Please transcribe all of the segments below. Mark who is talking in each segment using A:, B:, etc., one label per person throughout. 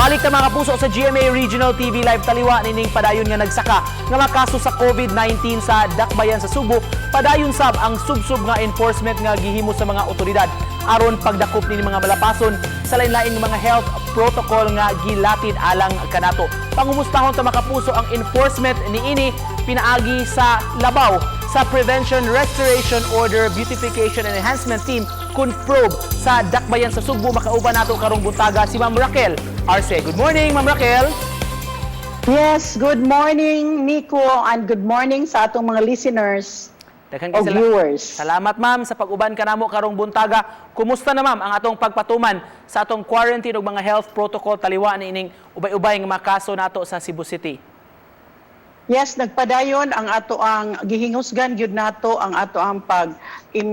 A: Balik ta, mga kapuso, sa GMA Regional TV Live. Taliwa nining padayon nga nagsaka nga mga kaso sa COVID-19 sa Dakbayan sa Sugbo, padayon sab ang subsob nga enforcement nga gihimo sa mga otoridad aron pagdakop nini mga malapason sa lain-lain nga mga health protocol nga gilatid alang kanato. Pangumustahon ta, mga kapuso, ang enforcement niini pinaagi sa labaw sa Prevention, Restoration, Order, Beautification and Enhancement Team kun PROBE sa Dakbayan sa Sugbo. Makauban nato karong buntaga si Ma'am Raquel Arce. Good morning, Ma'am Raquel.
B: Yes, good morning, Nico, and good morning sa atong mga listeners
A: Daghan
B: o
A: kay
B: viewers.
A: Salamat, ma'am, sa pag-uban kanamo karong buntaga. Kumusta na, ma'am, ang atong pagpatuman sa atong quarantine ug mga health protocol taliwa niining ubay-ubay nga mga kaso nato sa Cebu City?
B: Yes, nagpadayon ang ato ang gihingusgan gyud nato ang ato ang pag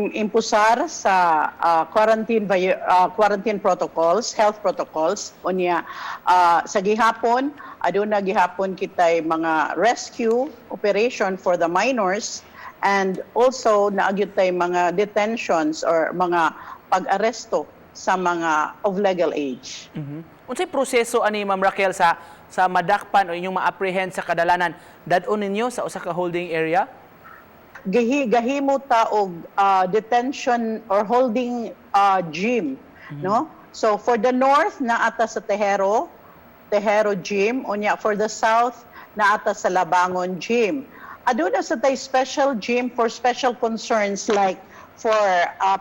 B: impusar sa quarantine protocols, health protocols. Unya sa gihapon, aduna gihapon kitay mga rescue operation for the minors and also naa gyud tay mga detentions or mga pag-aresto sa mga of legal age.
A: Unsay proseso ani, Ma'am Raquel, sa madakpan o inyong ma-apprehend sa kadalanan? Dad-on ninyo sa usa ka holding area?
B: Gahimo ta og detention or holding gym, no? So for the north, naa ta sa Tejero Gym. Unya for the south, naa ta sa Labangon Gym. Aduna sa tay special gym for special concerns like for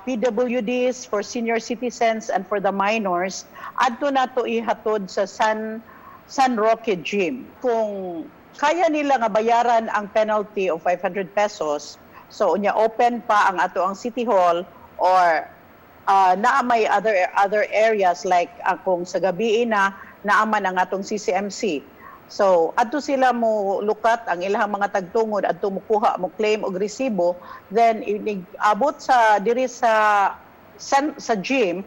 B: PWDs, for senior citizens and for the minors. Adto nato ihatod sa San Roque Gym. Kung kaya nila nga bayaran ang penalty of 500 pesos, so unya open pa ang ato ang City Hall or naa may other other areas like kung sa gabi na, naa man ang atong CCMC. So adto sila mo lukat ang ilang mga tagtungod, adto mo kuha, mo claim og resibo, then inig abot sa diri sa gym,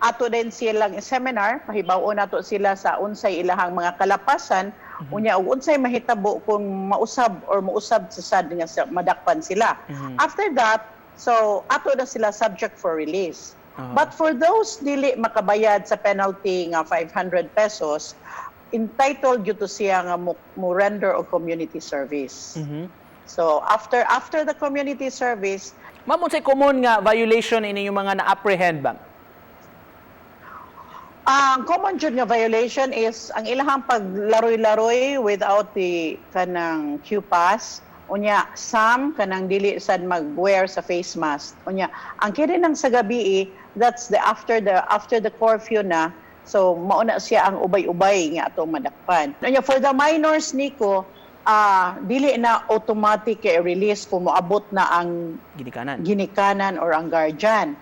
B: ato din silang seminar, pahibaw-on nato sila sa unsay ilahang mga kalapasan, unya og unsay mahitabo kung mausab or mausab sa sad nga madakpan sila. After that, so ato na sila subject for release. But for those dili makabayad sa penalty nga 500 pesos, entitled gyud to siya nga mo render og community service. So after after the community service,
A: Ma'am, unsay common nga violation ini yung mga na-apprehend ba?
B: Ang common jud nga violation is ang ilahang paglaroy-laroy without the kanang Q-pass. Unya some kanang dili sad mag-wear sa face mask. Unya ang kini nang sa gabi, that's the after the curfew na. So mao na siya ang ubay-ubay nga atong madakpan. Unya for the minors, Nico, dili na automatic kay release kung moabot na ang
A: ginikanan.
B: Ginikanan or ang guardian.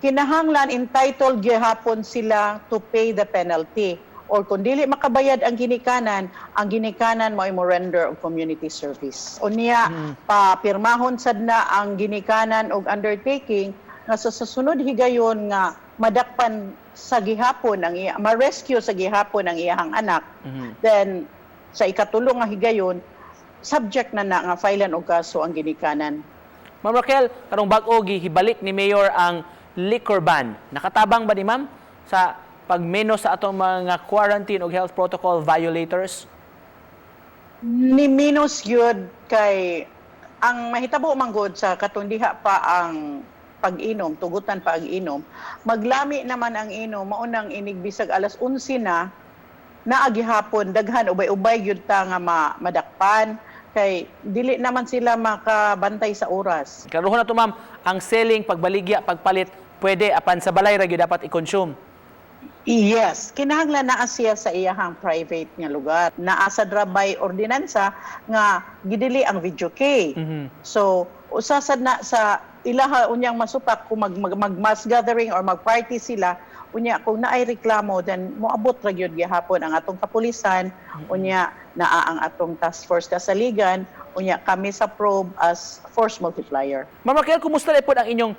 B: Kinahanglan entitled gihapon sila to pay the penalty or kung dili makabayad ang ginikanan mo mo render og community service. Unya pa pirmahon sad na ang ginikanan og undertaking nga sa susunod higayon nga madakpan sa gihapon ang iya, ma-rescue sa gihapon ang iyahang anak, then sa ikatulo nga higayon, subject na na nga filean og kaso ang ginikanan.
A: Ma'am Raquel, karong bag-o gihibalik ni Mayor ang liquor ban. Nakatabang ba ni, ma'am, sa pagmenos sa atong mga quarantine o health protocol violators?
B: Ni minus yun kay ang mahitabo man gud sa katong diha pa ang pag-inom, tugutan pa ang inom, maglami naman ang inom, mao nang inig bisag alas 11 na, naa gihapon daghan ubay-ubay gyud ta nga madakpan kay dili naman sila makabantay sa oras.
A: Klarohon na to, ma'am, ang selling, pagbaligya, pagpalit, pwede apan sa balay ra gyud dapat i-consume.
B: Yes, kinahanglan naa siya sa iyahang private nga lugar. Naa sa drabay ordinansa nga gidili ang videoke. So, usa sad na sa ilaha unyang masupak kung mag mass gathering or mag-party sila, unya kung naay reklamo, then moabot ra gyud gihapon ang atong kapulisan, unya naa ang atong task force kasaligan, unya kami sa PROBE as force multiplier.
A: Ma'am Raquel, kumusta na po ang inyong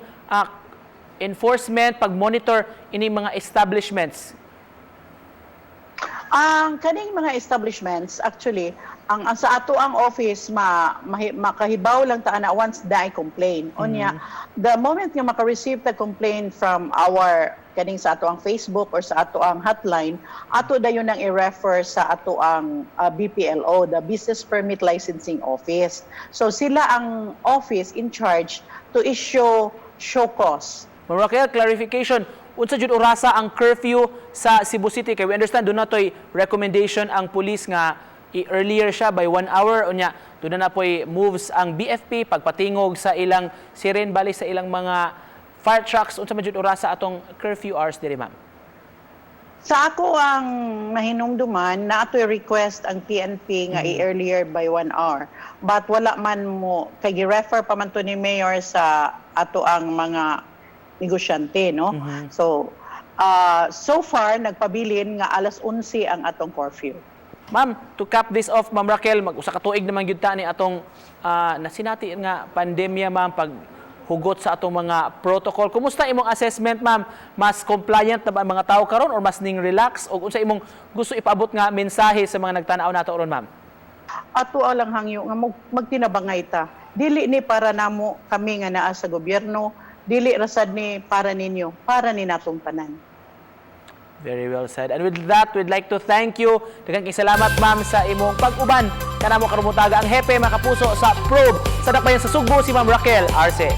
A: enforcement, pag-monitor ini mga establishments?
B: Ang kaning mga establishments, actually, ang sa ato ang office makahibaw lang ta ana once naay complain. Unya, the moment nga maka-receive the complaint from our kaning sa ato ang Facebook or sa ato ang hotline, ato dayon ang i-refer sa ato ang BPLO, the Business Permit Licensing Office. So sila ang office in charge to issue show cause.
A: Ma'am Raquel, clarification, unsa jud orasa ang curfew sa Cebu City? Kay we understand duna toy recommendation ang police nga i-earlier siya by 1 hour, unya duna na poy moves ang BFP pagpatingog sa ilang siren bali sa ilang mga fire trucks. Unsa man jud orasa atong curfew hours diri, ma'am?
B: Sa ako ang nahinumduman, na ato'y request ang PNP nga i-earlier by 1 hour. But wala man mo, kay gi-refer pa man to ni Mayor sa ato ang mga negosyante, no? So, so far, nagpabilin nga alas 11 ang atong curfew.
A: Ma'am, to cap this off, Ma'am Raquel, mag-usa ka tuig naman gyud ta ni atong nasinati nga pandemya, ma'am, pag hugot sa atong mga protocol. Kumusta imong assessment, ma'am? Mas compliant na ba ang mga tao karon or mas ning relax o unsa imong gusto ipaabot nga mensahe sa mga nagtan-aw nato ron, ma'am?
B: Ato lang hangyo nga magtinabangay ta. Dili ni para namo kami nga naa sa gobyerno, dili rasad ni para ninyo, para ni natong tanan.
A: Very well said. And with that, we'd like to thank you. Daghang kay salamat, ma'am, sa imong pag-uban kanamo karong buntaga. Ang hepe, mga kapuso, sa Probe sa Dakbayan sa Sugbo, si Ma'am Raquel Arce.